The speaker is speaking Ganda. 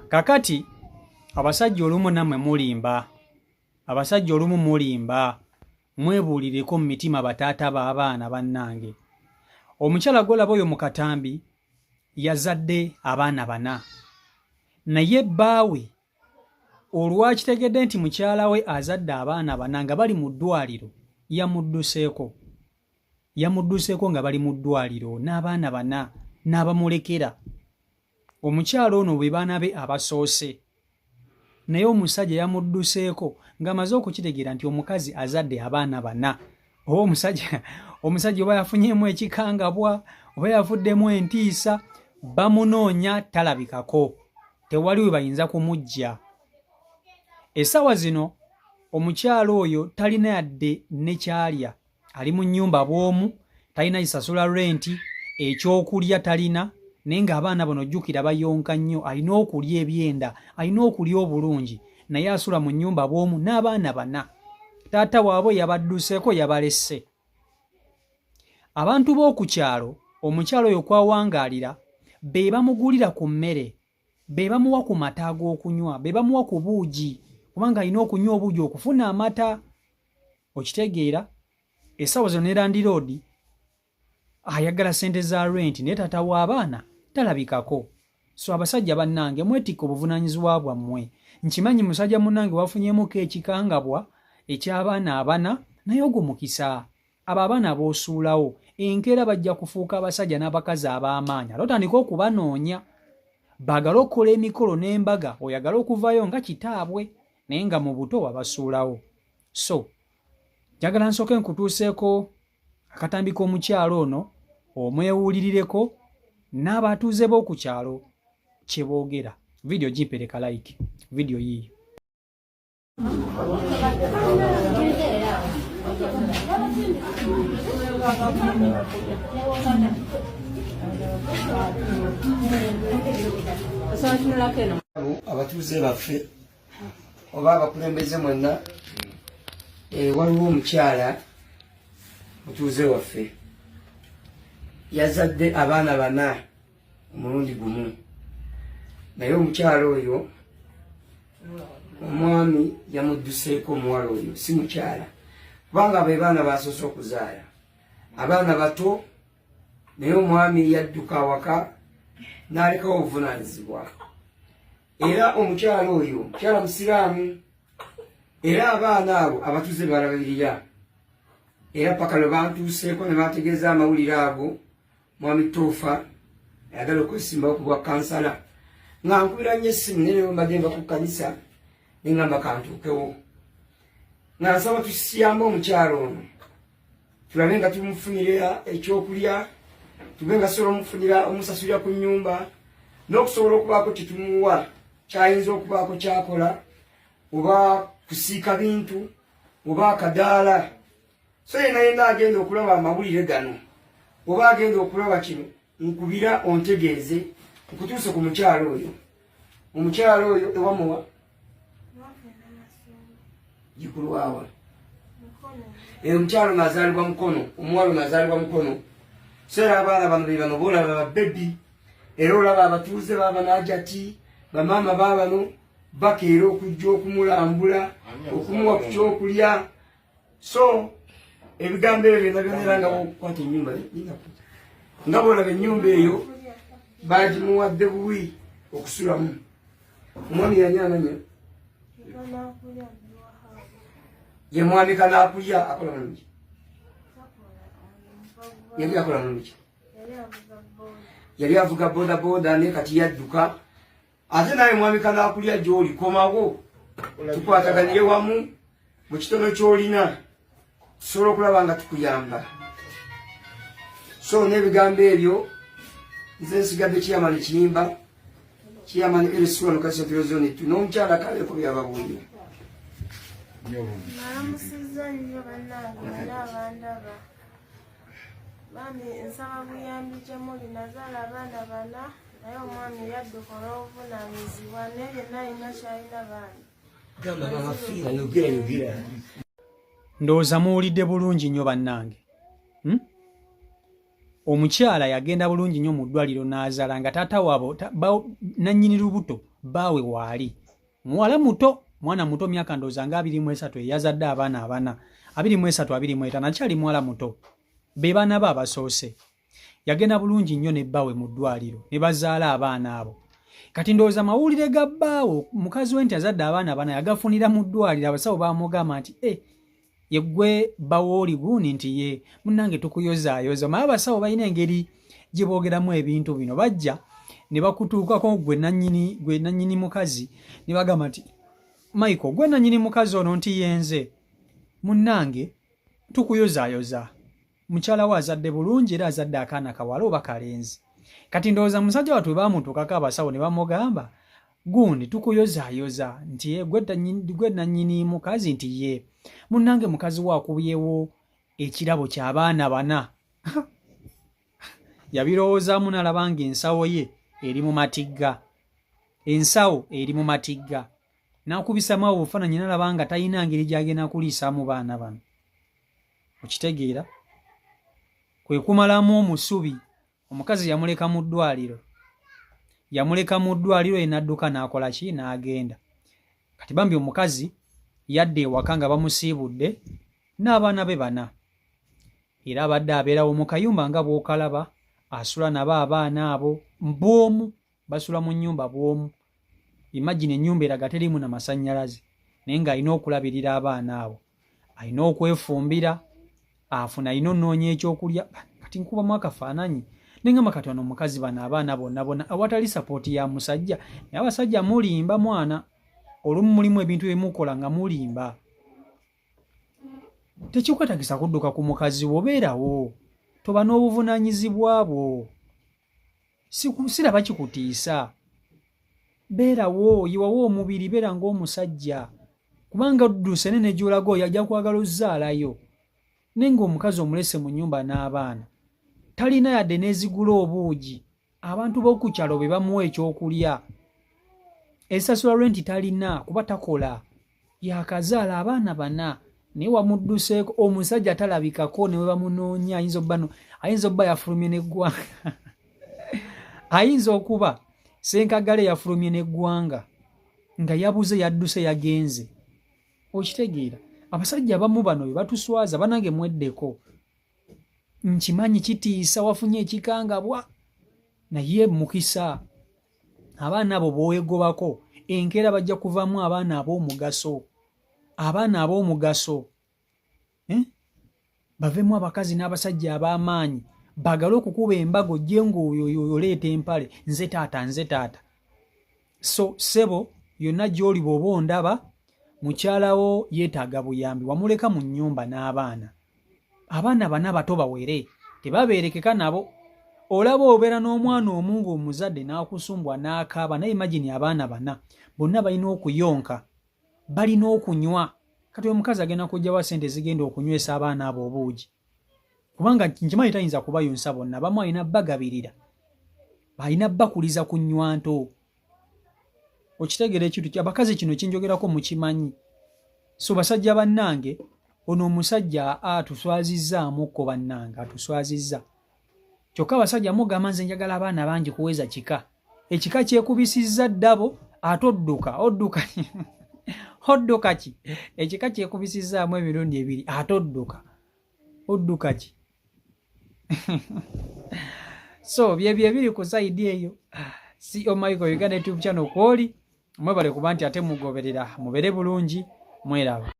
Kakati abasajja olumu nammwe mulimba, abasajja olumu mulimba, mwebuulireko mu mitima bataata b'abaana bannange. Omukyala gw'olaba oyo mu katambi yazadde abaana bana, naye bbaawe olwakitegedde nti mukyala we azadde abaana bana nga bali mu ddwaliro yamudduseeko. Yamudduseeko nga bali mu ddwaliro n'abaana bana n'abamulekera. Omukyala ono be baana be abasoose, naye omusajja yamudduseeko ng'amaze okukitegeera nti omukazi azadde abaana bana. Oba omusajja omusajja oba yafunyeemu ekikangabwa oba yavuddemu entiisa, bamunoonya talabikako, tewali we bayinza kumuggya. Essaawa zino omukyala oyo talina yadde ne ky'alya. Ali mu nnyumba bw'omu, talina kisasula renti, ekyokulya talina, naye ng'abaana bano jjukira bayonka nnyo, alina okulya ebyenda, alina okulya obulungi, naye asula mu nnyumba bw'omu n'abaana bana. Taata waabwe yabadduseeko yabalesse. Abantu b'oku kyalo omukyala oyo kw'awangaalira be bamugulira ku mmere, be bamuwa ku mata ag'okunywa, be bamuwa ku buugi, kubanga alina okunywa obuugi okufuna amata. Okitegeera? Essaawa zino ne landiroodi ayagala ssente za renti, naye taata w'abaana talabikako. So abasajja bannange mwetikka obuvunaanyizibwa bwammwe. Nkimanyi musajja munnange wafunyeemuko ekikangabwa eky'abaana abana, naye ogwo mukisa. Abo abaana b'osuulawo enkeera bajja kufuuka abasajja n'abakazi ab'amaanyi, ate otandike okubanoonya. Baagale okukola emikolo n'embaga, oyagale okuvayo nga kitaabwe, naye nga mu buto wabasuulawo. So njagala nsooke nkutuuseeko akatambi k'omukyalo ono omwewulirireko n'abatuuze b'oku kyalo kye boogera. Vidiyo gimpereka like, vidiyo yiiyo. Abatuuze baffe oba abakulembeze mwenna, waliwo omukyala mutuuze waffe yazadde abaana bana omulundi gumu, naye omukyala oyo omwami yamudduseeko. Omuwala oyo si mukyala, kubanga be baana basoose okuzaala, abaana bato, naye omwami yadduka awaka n'alekawo obuvunaanyizibwa. Era omukyala oyo mukyala musiraamu, era abaana abo abatuze balabirira, era paka lwe bantuuseeko ne bantegeeza amawulire ago. Mwami Toofa ayagala okwesimbawo ku bwa kansala, nga nkubira nnyo essimu, naye leero mbadde nva ku kkanisa ne ngamba kantuukewo, nga nsaba tusiyambe omukyala ono, tulabe nga tumufunira ekyokulya, tube nga sobola omufunira omusasulira ku nnyumba, n'okusobola okubaako kyetumuwa kyayinza okubaako kyakola, oba kusiika bintu oba akadaala. So yena yena agenda okulaba amawulire gano oba agenda okulaba kino, nkubira ontegeeze nkutuuse ku mukyalo oyo. Omukyalo oyo ewamuwa gikulwawa. Omukyalo nazaalibwa Mukono, omuwala nazaalibwa Mukono. So era abaana bano be bano boolaba babebi, era olaba abatuuze baaba najati bamaama baabano bakeera okujja okumulambula, okumuwa ku kyokulya. So ebigambo ebyo byonna byonna, era nga okukwata ennyumba, nga bwolaba ennyumba eyo bagimuwadde buwi okusulamu. Omwami yani amanya ye mwami Kanaakulya, akola mulungi, yali akola mulungi, yali avuga boda boda, naye kati yadduka. Ate naye mwami Kanaakulya, gy'oli komawo tukwataganire wamu mu kitono ky'olina, tusobola okulaba nga tukuyamba. So n'ebigambo ebyo, nze nsigadde Chairman Kiyimba, Chairman LC1 Kasatiro Zone 2, n'omukyala kaleko byababuulira. Nalamusizza nnyo bannange mwena abandaba. Bambi nsaba buyambi gye muli. Nazaala abaana bana, naye omwami yadduka olw'obuvunaanyizibwa, naye yenna alina kyalina bambi. Gamba mama Fiina, yogera yogera. Ndowooza muwulidde bulungi nnyo bannange, Omukyala yagenda bulungi nnyo mu ddwaliro n'azaala nga taata waabwe nannyini lubuto. Bbaawe waali muwala muto, mwana muto, myaka ndowooza nga 23, eyazadde abaana abana, 23, 25, akyali muwala muto. Be baana be abasoose. Yagenda bulungi nnyo ne bbaawe mu ddwaliro ne bazaala abaana abo. Kati ndowooza mawulire ga bbaawe mukazi we nti azadde abaana bana yagafunira mu ddwaliro. Abasawo bamugamba nti e yeggwe bawooli guuni, nti ye munnange tukuyozaayoza. Maye abasawo balina engeri gye boogeramu ebintu bino, bajja ne bakutuukako gwe nannyini, gwe nannyini mukazi, ne bagamba nti Michael, gwe nannyini mukazi ono? Nti yenze. Munnange tukuyozaayoza, mukyala we azadde bulungi era azadde akaana kawala oba kalenzi. Kati ndowooza musajja wattu baamutuukako abasawo ne bamugamba, gundi tukuyozaayoza, nti ye gwe nannyini mukazi? Nti ye. Munnange mukazi we akubyewo ekirabo ky'abaana bana. Yabirowoozaamu n'alaba ng'ensawo ye eri mu matigga, ensawo eri mu matigga, n'akubisamu abo obufaananyi n'alaba nga talina ngeri gy'agenda kuliisaamu baana bano. Okitegeera, kwe kumalamu omusubi. Omukazi yamuleka mu ddwaliro, yamuleka mu ddwaliro ye n'adduka n'akola ki, n'agenda. Kati bambi omukazi yadda ewaka nga bamusiibudde n'abaana be bana, era abadde abeerawo mu kayumba nga bw'okalaba, asula nabo abaana abo bw'omu, basula mu nnyumba bw'omu. Imagine ennyumba eraga teriimu na masannyalaze, naye ng'alina okulabirira abaana abo, alina okwefumbira, afuna, alina onoonya ekyokulya. Kati nkubamu akafaananyi nengamba kati wano omukazi bano abaana bonna bonna awatali support ya musajja. Naye abasajja mulimba mwana, olumu mulimu ebintu byemukola nga mulimba. Tekikwetagisa kudduka ku mukazi wo, beerawo, toba n'obuvunaanyizibwa bwo. Siraba kikutiisa, beerawo, yiwawo omubiri, beera ng'omusajja, kubanga odduse ne gy'olaga oyo ajja kwagala ozzaalayo. Naye ng'omukazi omulese mu nnyumba n'abaana, talina yadde n'ezigula obuugi, abantu b'oku kyalo be bamuwa ekyokulya, esasula renti talina kuba takola, yakazaala abaana bana, naye wamudduseeko. Omusajja talabikako ne we bamunoonya, ayinza obba no, ayinza obba yafulumye n'eggwanga, ayinza okuba senkagale yafulumye n'eggwanga nga yabuze, yadduse, yagenze. Okitegeera, abasajja abamu bano be batuswaza. Banange mweddeko, nkimanyi kitiisa, wafunye ekikangabwa, naye mukisa abaana abo b'owegobako enkeera bajja kuvaamu abaana ab'omugaso, abaana ab'omugaso, eh? Bavemu abakazi n'abasajja ab'amaanyi bagale okukuba embaga, ojje ng'oyo oleeta empale, nze taata, nze taata. So ssebo, yonna gy'oli bw'oba ondaba, mukyalawo yeetaaga buyambi. Wamuleka mu nnyumba n'abaana, abaana bana bato bawere, tebabeerekeka nabo. Olaba obeera n'omwana omu ng'omuzadde n'akusumbwa n'akaaba, naye imagine abaana bana bonna balina okuyonka, balina okunywa. Kati omukazi agenda kujjawa sente zigenda okunywesa abaana abo obuugi? Kubanga nkimanyi tayinza kubayonsa bonna, abamu alina bagabirira, alina bakuliza ku nnywanto. Okitegeera ekintu abakazi kino kinjogerako mukimanyi. So basajja bannange, ono omusajja atuswazizzaamuko, bannange atuswazizza. Kyokka abasajja mugamba nze njagala abaana bangi kuweza kika, ekika kyekubisizza ddabo, ate odduka, odduka, odduka ki? Ekika kyekubisizzaamu emirundi ebiri, ate odduka, odduka ki? So byebyo ebiri ku side eyo. Co Michael Uganda YouTube channel kwoli, mwebale kuba nti ate mugoberera, mubere bulungi, mweraba.